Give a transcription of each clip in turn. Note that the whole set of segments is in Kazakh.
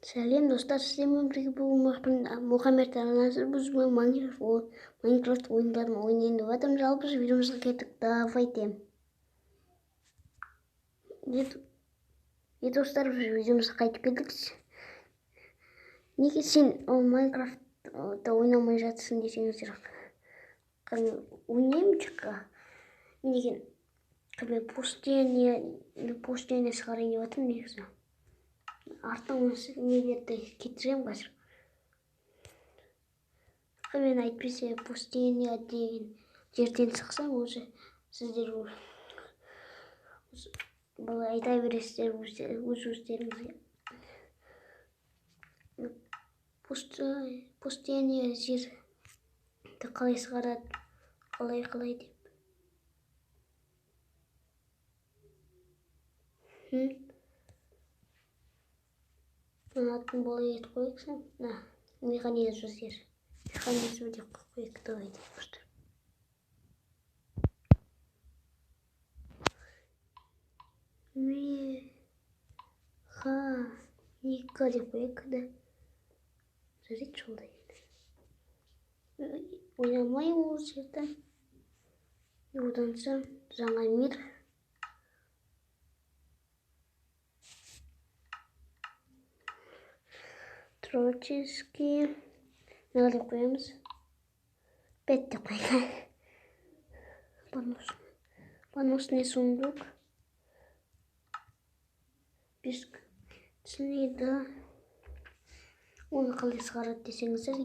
Сәлем достар, сіздермен бірге бүгін Мұхаммед Арнасы. Біз Майнкрафт ойындарын ойнайын деп жатырмыз. Жалпы видеомызға кеттік. Давайте. Достар, біз видеомызға қайтып келдік. Неге сен Майнкрафтта ойнамай жатсың десеңіздер, ойнаймын тек мен деген мен пустыня шығарайын деп жатырмын негізі. Артынан осы нелерді кетіремін қазір. Мен әйтпесе пустыня деген жерден шықсам, уже сіздер былай айта бересіздер өз өздеріңізге. Пустыня жерді қалай шығарады, қалай деп. Атын былай етіп қояйықшы. Мына механизм жер. Механизм деп қояйық, давайте просто. Механика деп қояйық, да. Жарайды, жолда енді. Ойнамаймын ол жерді. Одан соң жаңа мир. Творческий. Мына деп қоямыз. 5 деп қояйық. Поносный сундук. Бесконечный, да. Оны қалай шығарады десеңіздер,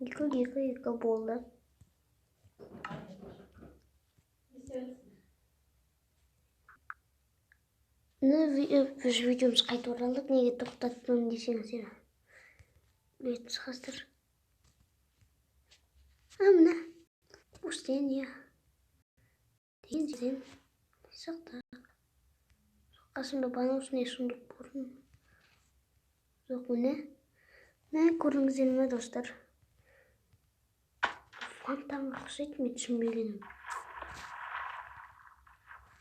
2, 2, 2 болды. Біз видеомыз қайтып оралдық. Неге тоқтаттым десеңіздер, білетін шығарсыздар. Мына пустыня деген жерден шықтық. Қасымда поносный сундук көрдім. Жоқ, міне. Міне көрдіңіздер ме, достар? Фонтанға ұқсайды, мен түсінбегенім.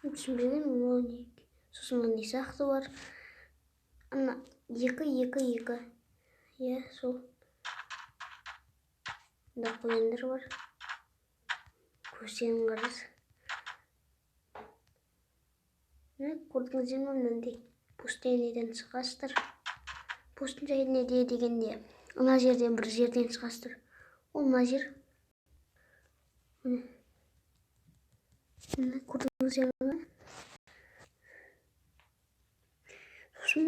Мен түсінбегенім, ол не? Сосын мынандай сақты бар. Ана 2, 2, 2. Иә, сол. Мында қояндар бар. Көздерін қарас. Міне көрдіңіздер ме, мынандай пустыняден шығасыздар. Пустыняде дегенде мына жерден бір жерден шығасыздар. Ол мына жер. Міне. Міне көрдіңіздер ме? Сосын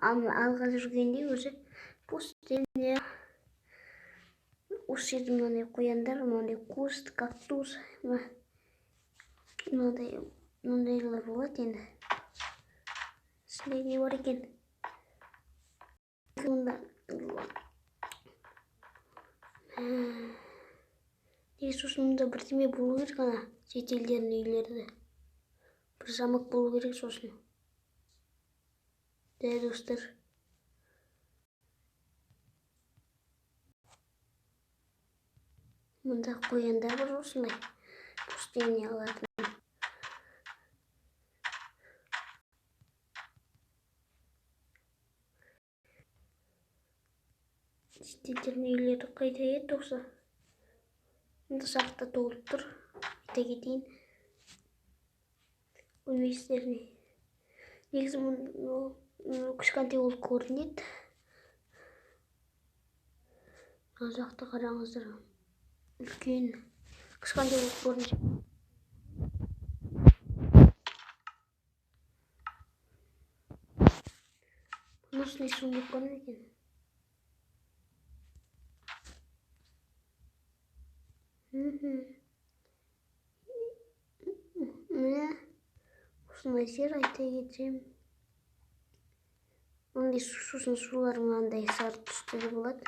алға жүргенде өзі пустыня. Осы жерде мынандай қояндар, мынандай куст, кактус, мынандайлар болады енді. Ішінде не бар екен? Онда неге сосын мында бірдеме болу керек, ана шетелдердің үйлерді. Бір замок болу керек сосын. Да, достар. Мында қояндар бар осындай. Пустыня алатын. Шетелдердің үйлері қайда еді осы? Мында сақта толып тұр. Айта кетейін. Көрмейсіздер не? Негізі кішкентай болып көрінеді. Мына жақта қараңыздар. Үлкен. Кішкентай болып көрінеді. Поносный сундук бар ма екен? Міне осындай жер, айта кетсем. Мындай сосын сулар мынандай сары түсті де болады.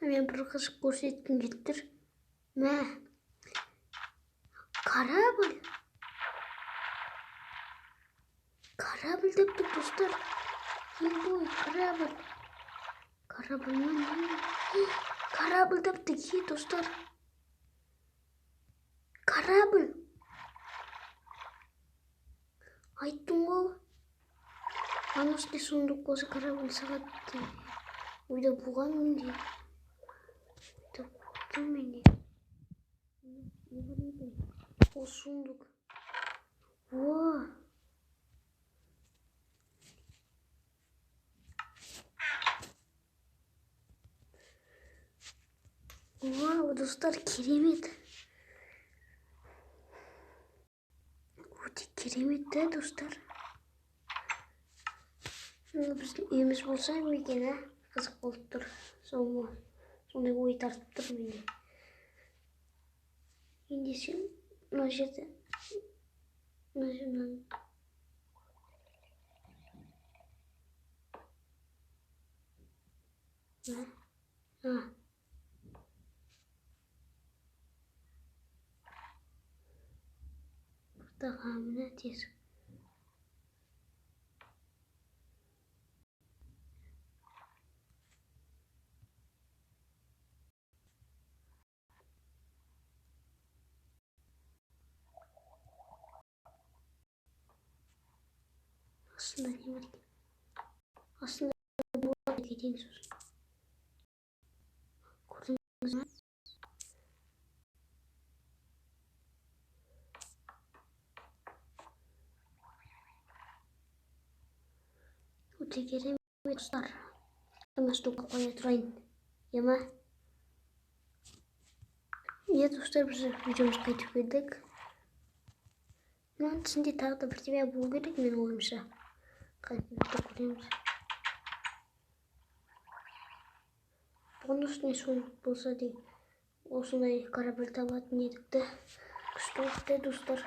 Мен бір қызық көрсеткім келіп тұр. Мә, корабль. Корабль деп тұр, достар. Ой, корабль. Корабль ма? Корабль таптық, е, достар. Корабль. Айттым ғой. Ана үстінде сундук болса корабль сағат ойда болған менде. Ойда менде. Не бар екен? Ол сундук. О! Вау, достар, керемет. Өте керемет та, достар. Біздің үйіміз болса ма екен, а? Қызық болып тұр. Сондай ой тартып тұр менде. Ендеше мына жерде, мына жерде мына. Мына тесік. Астында не бар екен? Астында болады деген сөз. Көрдіңіз ме? Өте керемет, достар. Мына штука қоя тұрайын. Иә ма? Иә, достар, біз видеомызға қайтып келдік. Мынаның ішінде тағы да бірдеме болу керек, менің ойымша. Қайтып көреміз. Бұның үстіне сундук болса дейін, осындай корабль табатын едік те. Күшті болды, достар.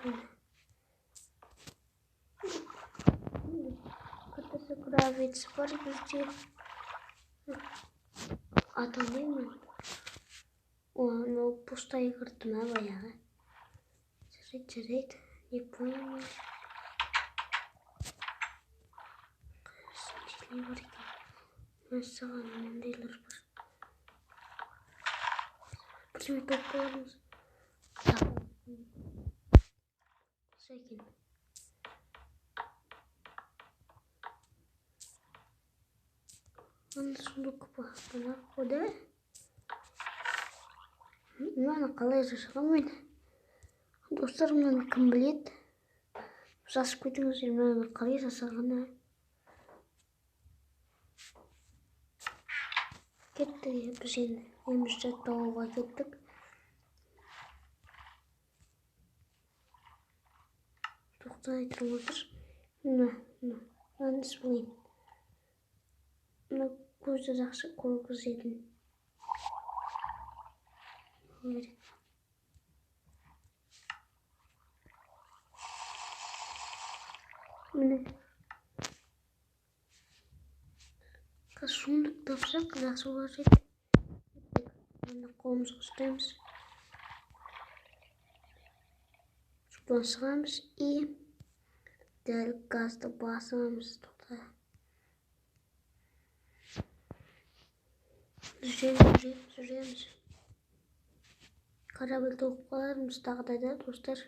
Картасы кравец бар бізде. Аталаймын. О, мынау пустая карта ма баяғы? Жарайды, жарайды. Не понял. Не бар екен? Мәссаған, мынандайлар бар. Бірдеме тауып қалармыз. Екен. Мына сундук бар. Мына қойда. Мынаны қалай жасаған мен? Достар, мынаны кім біледі? Жазып кетіңіздер, мынаны қалай жасағаны. Кеттік, біз енді үйімізді жаттауға кеттік. Тоқтай тұрыңыздар. Мына, мына, мынаны іс болайын. Мына көзді жақсы көргізетін. Керек. Міне. Қазір сундук тапсақ, жақсы болар еді. Мына қолымызға ұстаймыз. Судан шығамыз и дәл газды басамыз. Тоқта. Жүреміз, жүреміз, жүреміз. Корабль толып қалармыз тағы да, да, достар.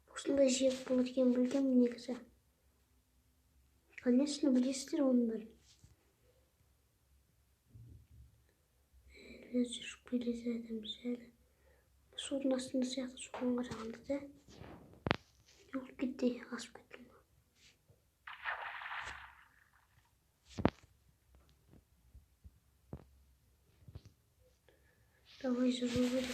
Осындай жер болады екенін білгенмін негізі. Конечно, білесіздер оның бәрін. Әлі жүріп келе жатырмыз әлі. Судың астында сияқты соған қарағанда да. Не болып кетті, асып кеттім. Давай жүру керек.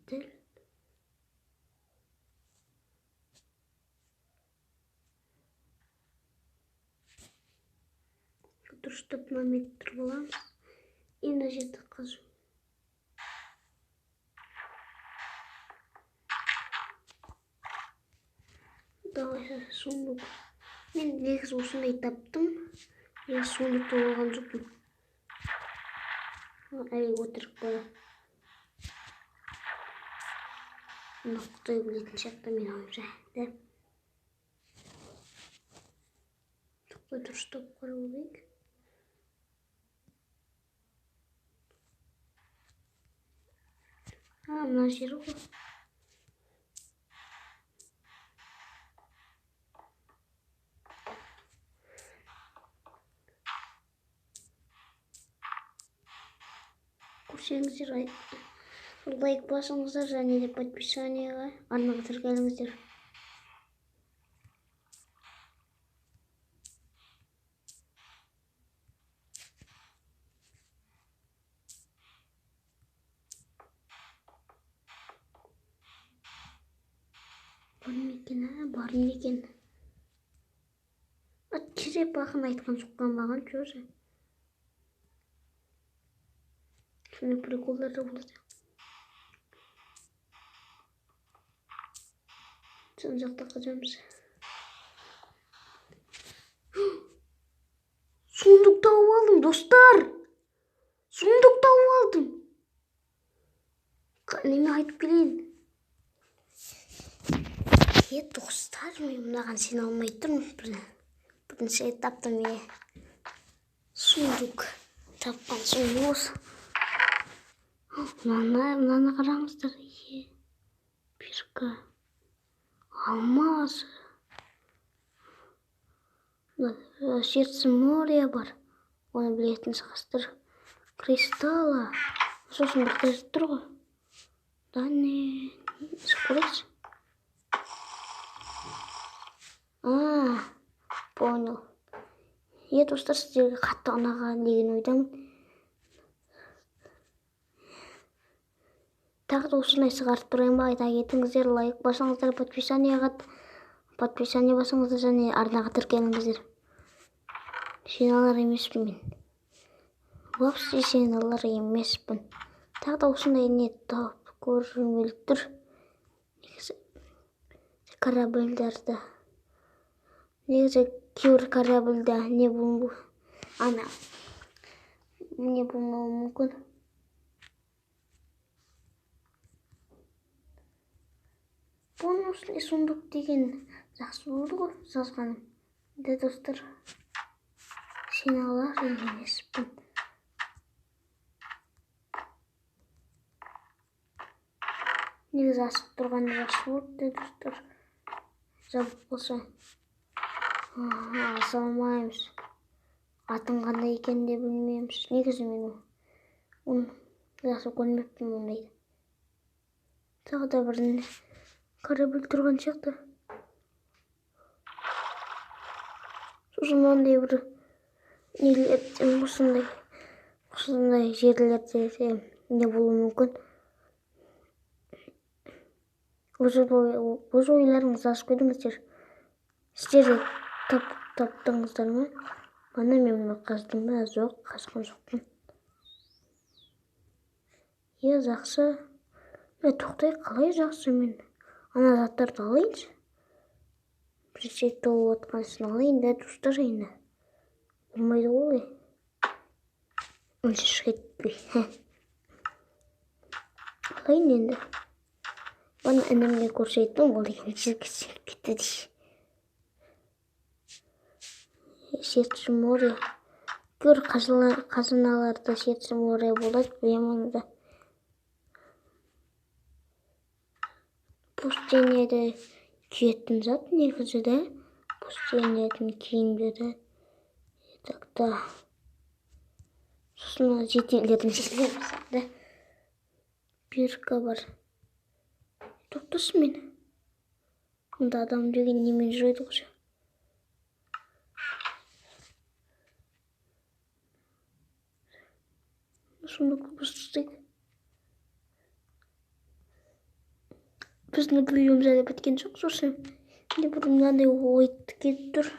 Дәл. Дұрыстап мына тұрып аламыз. И мына жерді қазу. Давай сундук. Мен негізі осындай таптым. Негізі сундукты алған жоқпын. Әлі өтірік па? Мұны Құдай білетін сияқты менің ойымша, да? Тоқтай дұрыстап қарап алайық. Мына жері ғой. Көрсеңіздер, лайк басыңыздар және де подписанияға арнаға тіркеліңіздер. Бар ма екен, а? Бар ма екен? Черепаханы айтқан соққан маған тоже. Сондай приколдар да болады. Жан жақта қазамыз. Сундук тауып алдым, достар. Сундук тауып алдым. Неме айтып келейін? Достар, мен мынаған сене алмай тұрмын. Бірінші этапта мен сундук тапқан соң осы. Мынаны қараңыздар. Бирка. Алмаз. Сердце моря бар. Оны білетін шығарсыздар. Кристалла. Сосын бір нәрсе тұр ғой. Да не, көрейікші. Понял. Достар, сіздерге қатты ұнаған деген ойдамын. Тағы да осындай шығарып тұрайын ба, айта кетіңіздер, лайк басыңыздар, подписание басыңыздар және арнаға тіркеліңіздер. Сен алар емеспін мен. Вообще сен алар емеспін. Тағы да осындай не тауып көргім келіп тұр. Негізі корабльдерді. Негізі кейбір корабльда не болмау, ана не болмауы мүмкін. Бонусный сундук деген жақсы болды ғой жазғаным. Де достар, сен алар емеспін. Негізі асып тұрғаны жақсы болды, де достар. Жабық болса. Аса алмаймыз. Атын қандай екенін де білмейміз. Негізі мен оны жақсы көрмеппін ондайды. Тағы да бір корабль тұрған сияқты. Сосын мынандай бір нелер, осындай жерлерде де не болуы мүмкін. Өз ойларыңызды жазып қойдыңыздар. Сіздер де таптыңыздар ма? Ана мен мұны қаздым ба? Жоқ, қазған жоқпын. Жақсы. Тоқтай, қалай жақсы мен? Ана заттарды алайыншы. Бірінші толып отқан алайын да, достар, енді. Болмайды ғой олай. Үнсіз кетпей. Алайын енді. Бұны інімге көрсеттім, ол деген жерге сеніп кетті дейші. Сердце море. Көр, қазыналарда сердце море болады, білемін оны да. Пустыняда киетін зат негізі де. Пустыняның киімдері. Так та. Сосын жетелердің жерлері да. Бирка бар. Тоқтасын мен. Мұнда адам деген немен жүреді ғой. Сундук бұстық. Біздің видеомыз әлі біткен жоқ. Сосын менде бір мынандай ой келіп тұр.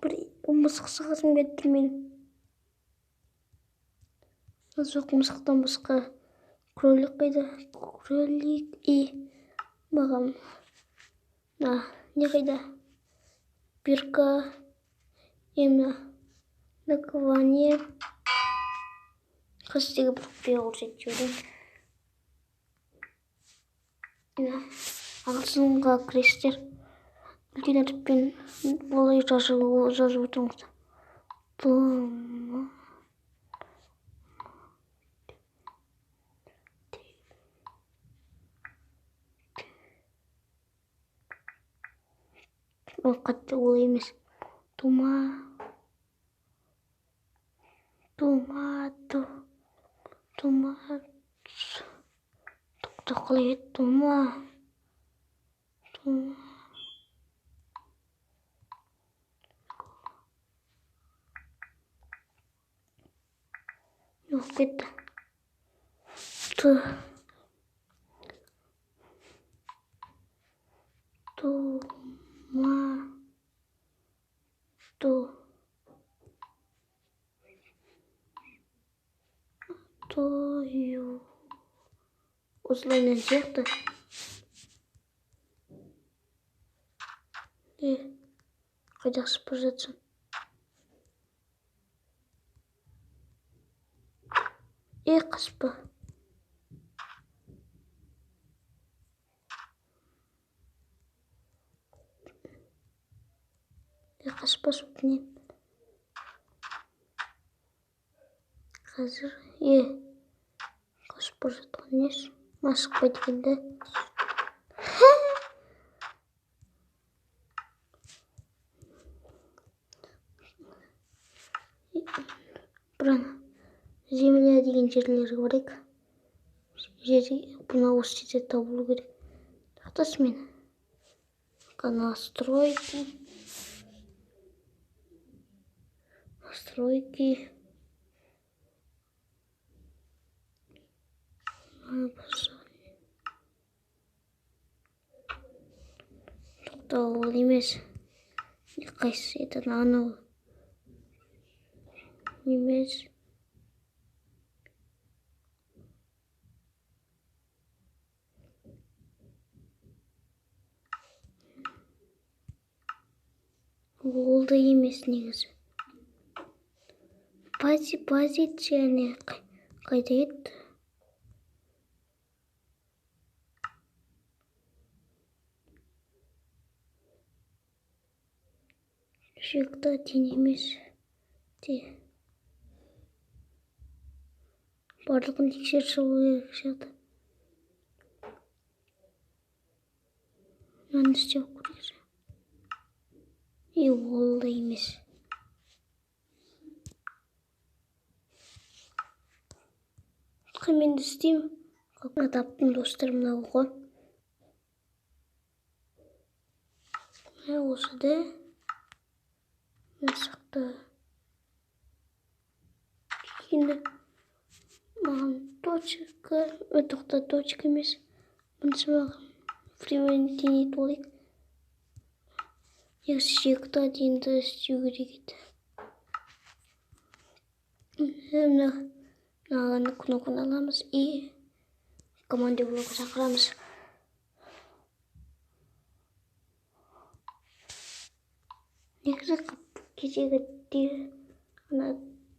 Бір мысық сығасым келіп тұр менің. Жоқ, мысықтан басқа кролик қайда? Кролик и маған не қайда? Бирка, емна, наковальня. Сізге бір құпия көрсетіп жіберейін. Ағылшынға кіресіздер. Үлкен әріппен олай жазып отырыңыз. Ол қатты олай емес. Тума томато томат тоқта қалай еді? Тума тума жоқ кетті. Т тума ту тою осылайынан сияқты. Қайда қашып бара жатсың? Қашпа. Қашпа өтінемін. Қазір қашып бара жатқан несі? Шықпайды екен да. Бір ана земля деген жерлерге барайық. Мына осы жерде табылу керек. Тоқташы мені. Настройки. Настройки. Тоқта, ол емес. Қайсысы еді? Анау емес. Ол да емес негізі. Позиция не қайда еді? Жүкті тең емес. Те. Барлығын тексеріп шығу керек сияқты. Мынаны істеп көрейік. Ол да емес. Мен де істеймін. Таптым достар, мынау ғой. Мына осы да. Мына шықты. Енді маған точка, тоқта, точка емес. Бірінші маған времени теңейтіп алайық. Негізі жеті дейінді істеу керек еді. Мына кнопканы аламыз и команда блокы шақырамыз. Негізі кешегі ана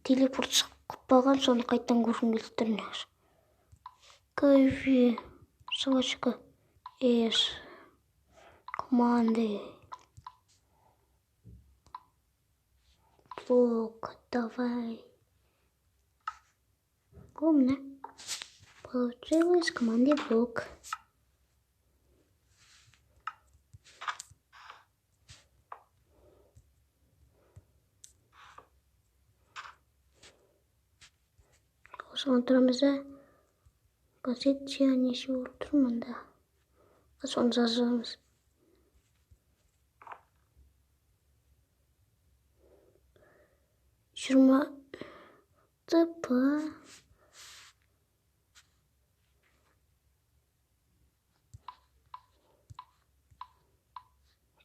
телепорт шығып қалған, соны қайтадан көргім келіп тұр негізі. Кв собачка с команды блок давай. Умно. Получилось команды блок. Осыған тұрамыз да. Газетше неше болып тұр мында. Соны жазамыз. 20 ТП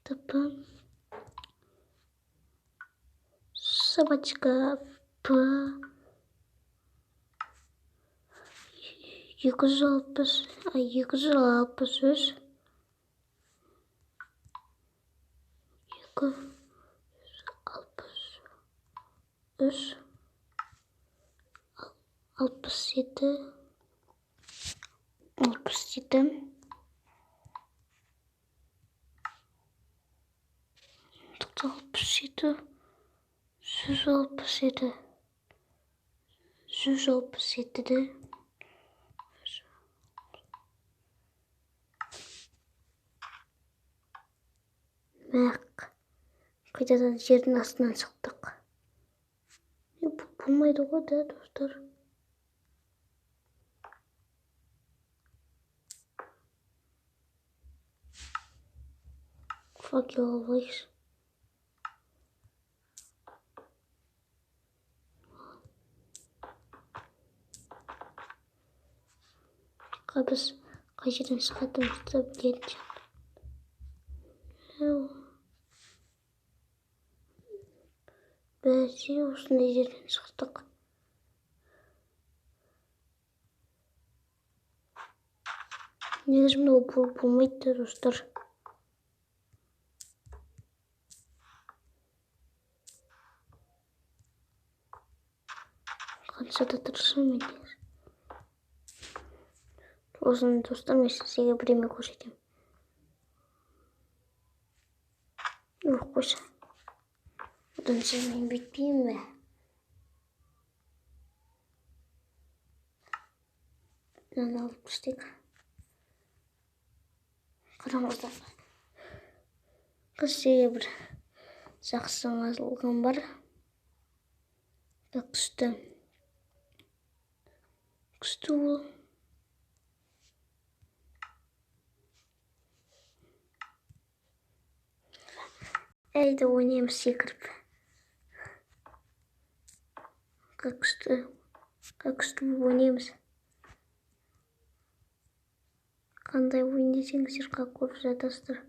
ТП собачка П 260, 263 263 67, 67. 67, 167, 167-де. Мәқ. Қайтадан жердің астынан шықтық. Бұл болмайды ғой да, достар. Факел алайықшы. Біз қай жерден шығатынымызды білетін сияқты. Бәсе, осындай жерден шықтық. Негізі мынау болмайды да, достар. Қанша да тырысамын мен негізі. Осыны, достар, мен сізге бірдеме көрсетемін. Жоқ, қойса. Одан соң мен бүйтпеймін бе? Мынаны алып тастайық. Қараңыздар. Сізге бір жақсы жаңалығым бар. Күшті. Күшті ол. Әйді ойнаймыз секіріп. Күшті. Күшті ойнаймыз. Қандай ойын десеңіздер, көріп жатасыздар.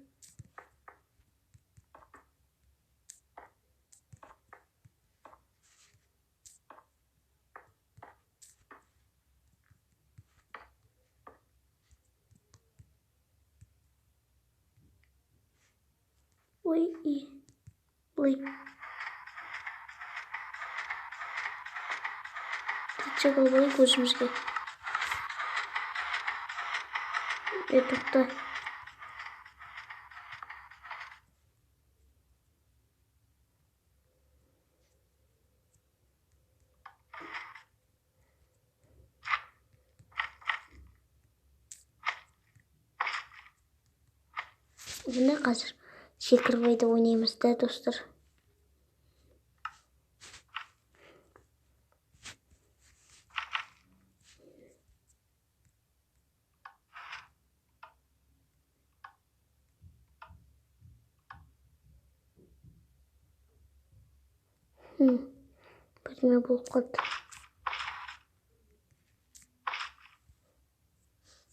Ой, и ой. Түтсек алайық өзімізге. Тоқта. Міне қазір секірбайды ойнаймыз да, достар. Бірдеме болып қалды.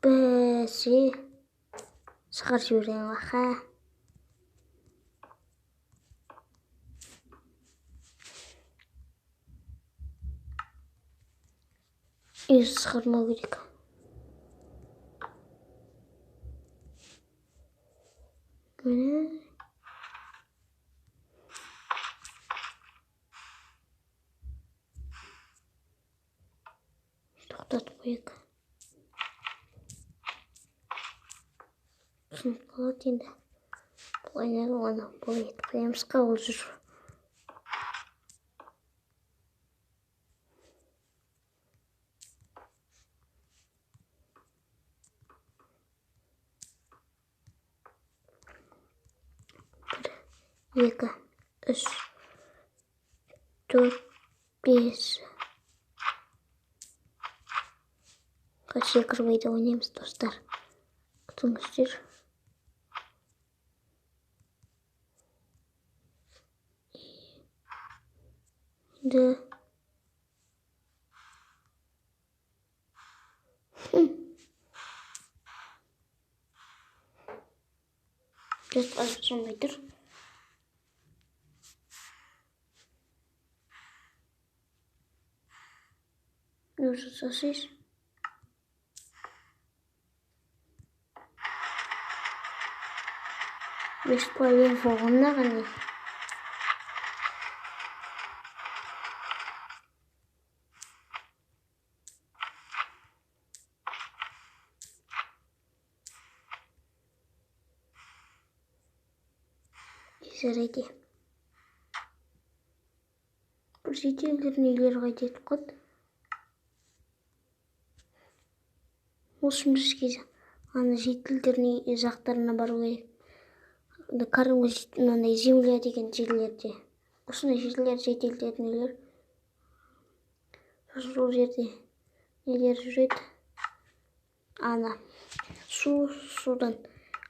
Бәсе, шығарып жіберген аха. Үй шығармау керек. Міне. Тоқтатып қояйық. Түсініп қалады енді. Былай оны былай етіп қоямыз, ол жүр. 1, 2, 3, 4, 5. Секірбейді ойнаймыз, достар. Күтіңіздер. Енді сондай тұр. Уже жасайсыз. Бесполезно ғана. Жарайды. Бір жительдердің үйлері қайда кетіп қалды? Осы бізге ана жительдердің үй жақтарына бару керек. Кәдімгі мынандай земля деген жерлерде. Осындай жерлер жительдердің үйлері. Сосын сол жерде нелер жүреді? Ана судан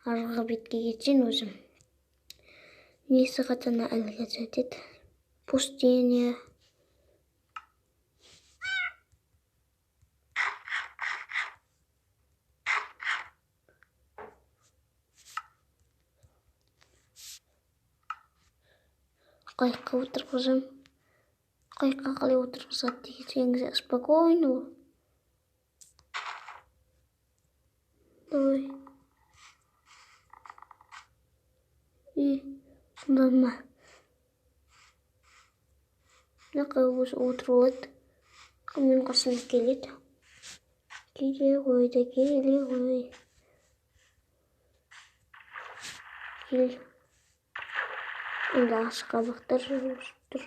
арғы бетке кетсең өзім. Несі қатана әлгі жетеді? Пустыня. Қайыққа отырғызам. Қайыққа қалай отырғызады десеңіз, спокойно. Давай. И сонда ма? Мына өзі отырып алады. Менің қасыма келеді. Келе ғой да, келе ғой. Кел. Енді асқабақтар өсіп тұр.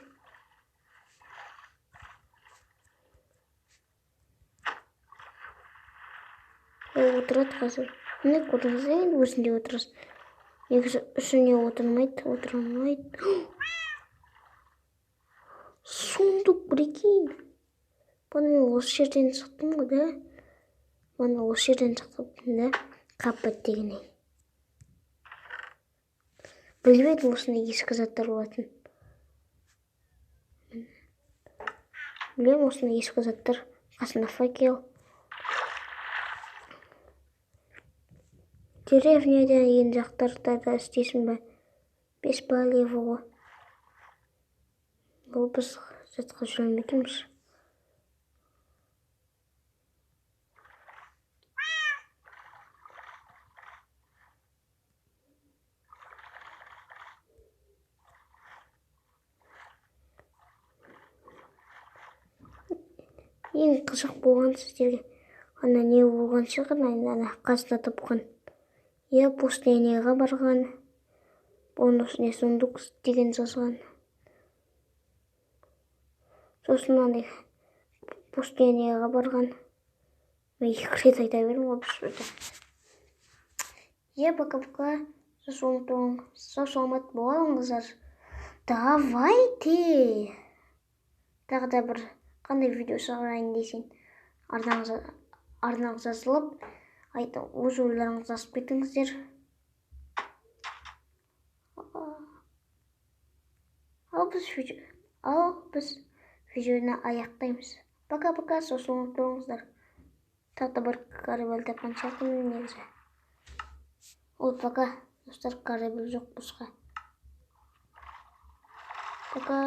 Ол отырады қазір. Міне көрдіңіз бе, енді өзінде отырасыз. Негізі үстіне отырмайды, отыра алмайды. Сундук, прикинь. Бұны мен осы жерден шықтым ғой да. Бұны осы жерден шықтым да. Қаппат дегеннен. Біліп едім осындай ескі заттар болатын. Білемін осындай ескі заттар. Қасында факел. Деревняда деген жақтарда да істейсің бе? Бес палево ғой. Бұл біз затқа жүре алмайтынбыз. Ең қызық болған сіздерге ана не болған шығар, ана қасында тапқан. Я пустыняға барған, оның үстіне сундук деген жазған. Сосын андай пустыняға барған. Мен екі рет айта бердім ғой бұл жерде. Я пока-пока. Сау саламат болыңыздар. Давайте. Тағы да бір қандай видео шығарайын десең, арнаңызға жазылып, өз ойларыңызды жазып кетіңіздер. Ал біз видеоны аяқтаймыз. Пока-пока, сау саламат болыңыздар. Тағы да бір корабль тапқан сияқтымын негізі. Ол пока, достар, корабль жоқ босқа. Пока.